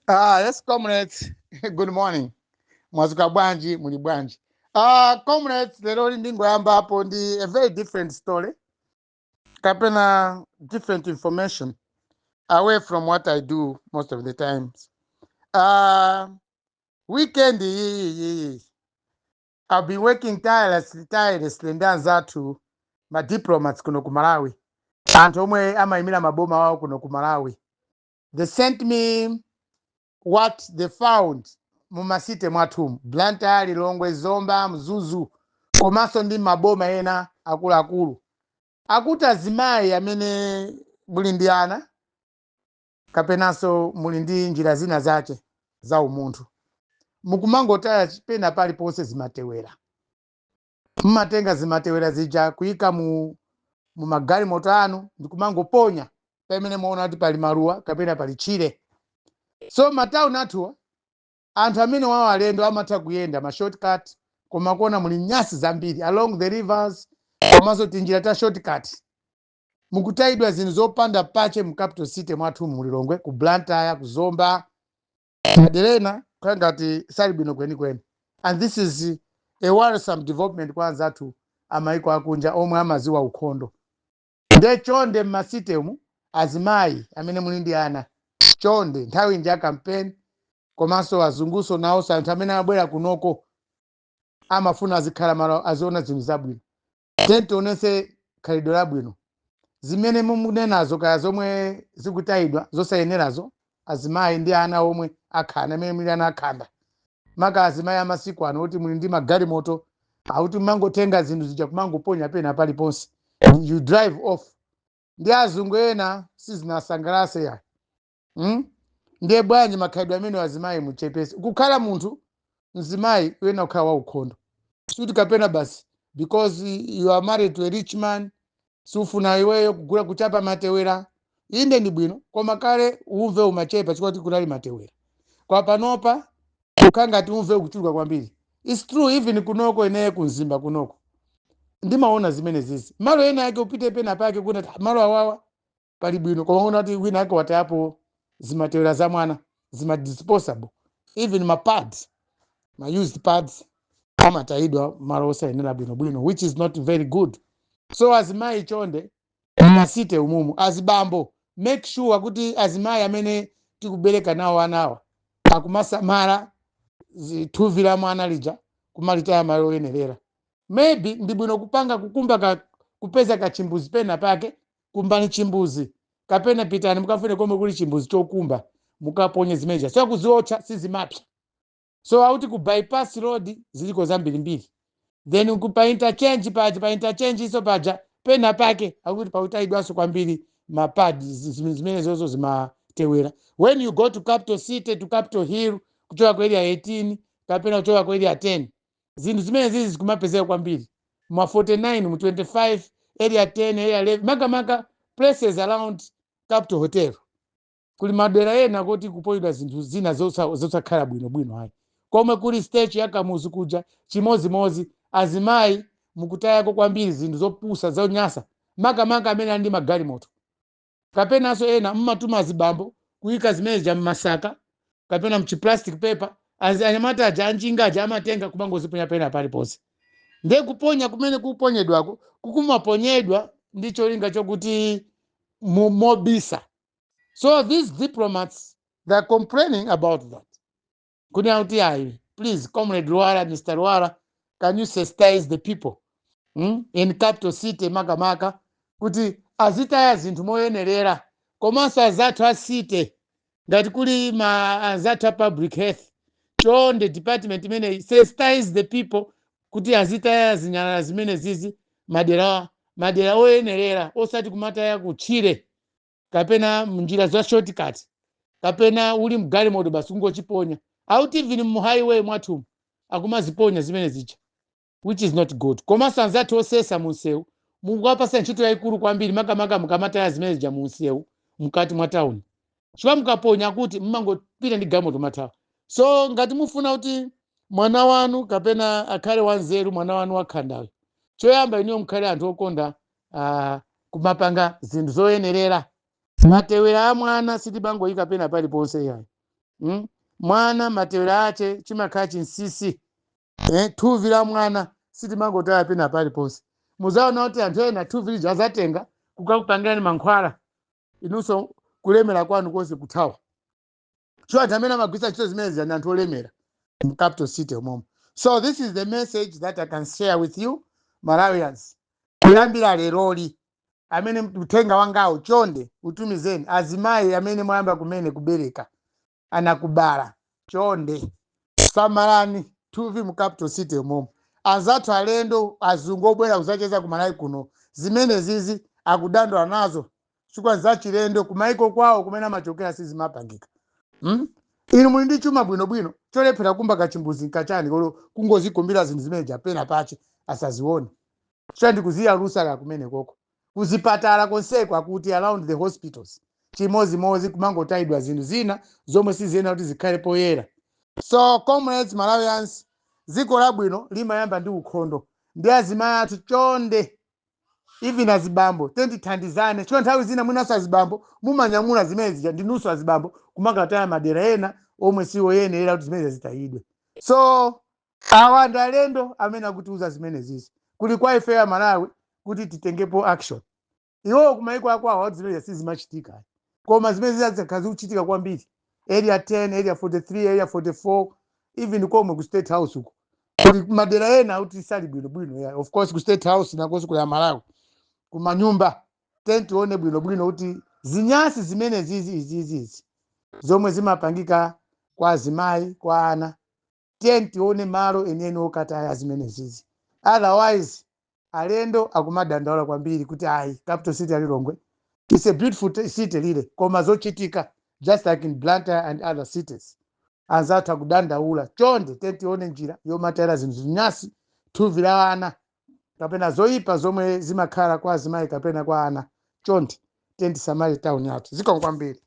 Yes, comrades. Good morning. Mwazuka bwanji, muli bwanji. Comrades, lero ndingoyambapo ndi a very different story. Kapena different information away from what I do most of the times. Weekend iyi, I've been working tirelessly, tirelessly ndi anzathu ma diplomats kuno ku Malawi. Anthu omwe amayimira maboma awo kuno ku Malawi. They sent me what they found muma city mwathumu, Blantyre, Lilongwe, Zomba, Mzuzu, komanso ndi maboma ena akuluakulu, akuti azimayi amene muli ndi ana kapenanso muli ndi njira zina zake za umunthu, mukumangotaya pena paliponse zimatewera. Mmatenga zimatewera zija kuyika mu magalimoto anu ndikumangoponya pamene muona kuti pali maluwa kapena pali tchire. So matawuni athuwa, anthu amene wawo alendo amatha kuyenda ma shortcut, koma kuona muli nyasi zambiri along the rivers komanso tinjira ta shortcut, mukutayidwa zinthu zopanda pache mu capital city mwathu, mu Lilongwe, ku Blantyre, ku Zomba, madera ena kukhala ngati sali bwino kwenikweni. And this is a worrisome development kwa anzathu amaiko akunja omwe amaziwa ukhondo. Nde chonde, mma city mu, azimayi amene muli ndi ana, chonde, nthawi nja campaign, komanso azunguso nawonso, anthu amene amabwera kunoko amafuna azikhala malo aziona zinthu zabwino. Then tionese khalidwe labwino. Zimene mumunenazo, kaya zomwe zikutayidwa zosayenerazo, azimayi ndi ana omwe akhanda, amene muli ana akhanda, maka azimayi amasiku ano kuti muli ndi magalimoto, akuti mumangotenga zinthu zija kumangoponya pena paliponse, you drive off. Ndi azungu ena sizinasangalase ya, Ndiye bwanji makhalidwe amene azimayi muchepese? Kukhala munthu mzimayi uyena kukhala waukhondo, suti kapena basi because you are married to a rich man, sufuna iweyo kugula kuchapa matewera. Inde, ndi bwino, koma kale umve umachepa chifukwa kuti kunali matewera. Kwa panopa kukhala ngati umve ukuchuluka kwambiri. It's true, even kunoko, ineyo kumzimba kunoko ndimaona zimene zizi. Malo ena ake upite pena pake kuna malo awawa pali bwino, koma una kuti wina ake watayapo zimatewera za mwana, zima disposable, even ma pads, ma used pads amatayidwa malo osayenera bwinobwino, which is not very good. So azimayi, chonde, muma city umumu, azibambo, make sure kuti azimayi amene tikubereka nawo anawa akumasamala zithuvi la mwana lija, kumalitaya malo oyenerera. Maybe ndi bwino kupanga kukumba kupeza kachimbuzi pena pake. Kumbani chimbuzi kapena pitani mukafune komwe kuli chimbuzi chokumba, mukaponye zimeneja. So kuziotcha sizimapsa. So auti ku bypass road ziliko zambirimbiri, then ku pa interchange paja, pa interchange iso paja pena pake akuti pautayidwanso kwambiri ma pads, zimene zozo zimatewera. When you go to capital city, to Capital Hill, kuchoka ku Area 18 kapena kuchoka ku Area 10, zinthu zimene zizi zikumapezeka kwambiri ma 49, mu 25, Area 10, Area 11, makamaka places around Capital Hotel. Kuli madera ena kuti kupoyidwa zinthu zina zosakhala bwinobwino ayi. Komwe kuli statue ya Kamuzu kuja, chimozimozi. Azimayi mukutayako kwambiri zinthu zopusa, zonyasa, makamaka amene ali ndi magalimoto, kapenanso ena mmatuma azibambo kuyika zimeneja mmasaka kapena mchi plastic paper. Anyamata aja anjinga aja amatenga kumangoziponya pena paliponse. Nde kuponya kumene kuponyedwako kukumaponyedwa ndi cholinga chokuti mobisa. So these diplomats, they are complaining about that, kunena kuti ayi, please, Comrade Lwara, Mr Lwara, can you sensitize the people, In capital city makamaka, kuti azitaya zinthu moyenerera. Komanso azathu a city, ngati kuli ma anzathu a public health, chonde, department imene, sensitize the people kuti azitaya zinyalala zimene zizi madera oyenerera, osati kumataya kutchire kapena mnjira za shortcut, kapena uli mgalimoto basi kungochiponya out. Even mu highway mwathu akumaziponya zimene zija, which is not good. Komanso anzathu osesa munsewu, mukapasa ntchito yayikulu kwambiri, makamaka mukamataya zimene zija munsewu mkati mwa town, chifukwa mukaponya kuti mmangopita ndi galimoto mathawa. So ngati mufuna kuti mwana wanu kapena akhale wanzeru, mwana wanu wakhandayo, choyamba iniyo mukhale anthu okonda kumapanga zinthu zoyenerera. Matewera a mwana sitibangoyika pena paliponse yayi. Mwana matewera ache chimakhala chinsisi, Thuvi la mwana sitimangotaya pena paliponse. Muzaona kuti anthu ena thuvi lija azatenga kukakupangirani mankhwala, inunso kulemera kwanu konse kuthawa. So anthu amene amagwiritsa ntchito zimenezi ndi anthu olemera mu capital city umomo. So this is the message that I can share with you Malawians. Kuyambira leroli, amene uthenga wangawo, chonde utumizeni. Azimayi amene mwayamba kumene kubereka, anakubala, chonde samalani thuvi mu capital city umomo. Anzathu alendo, azungu obwera kuzacheza ku Malawi kuno, zimene zizi akudandaula nazo chifukwa zachilendo. Kumaiko kwawo kumene amachokera sizimapangika, Inu muli ndi chuma bwinobwino, cholephera kumba kachimbuzi kachani kolo kungozikumbira zinthu zimene japena pache asazione? Cho ndikuziyalusa kumene koko. Kuzipatala konseko, akuti around the hospitals chimozimozi, kumangotayidwa zinthu zina zomwe siziyenera kuti zikhale poyera. So comrades, Malawians, dziko labwino limayamba ndi ukhondo. Ndi azimayi athu, chonde, even azibambo, tendithandizane chifukwa nthawi zina mwinanso azibambo mumanyamula zimene zija, ndinunso azibambo kumakataya madera ena omwe siwoyenera kuti zimene zitayidwe. So awa ndi alendo amene akutiuza zimene zizi. Kuli kwa ife ya Malawi kuti titengepo action. Iwowo kumaiko akwawo akuti zimene sizimachitika, koma zimene zizakhala zikuchitika kwambiri Area 10, Area 43, Area 44, even komwe ku State House uko kuli madera ena kuti sali bwinobwino. Yeah. Of course ku State House nakonso kuli Amalawi kumanyumba. Tione bwinobwino kuti zinyasi zimene zizi izizizi zomwe zimapangika kwa azimayi, kwa ana, tione malo enieni okataya zimene zizi. Otherwise alendo akumadandaula kwambiri kuti ayi, capital city ya Lilongwe, it's a beautiful city lile, koma zochitika, just like in Blantyre and other cities, anzathu akudandaula. Chonde tione njira yomatayira zinthu zinyasi, thuvi la ana kapena zoyipa zomwe zimakhala kwa azimayi kapena kwa ana. Chonde, tisamale town yathu. Zikomo kwambiri.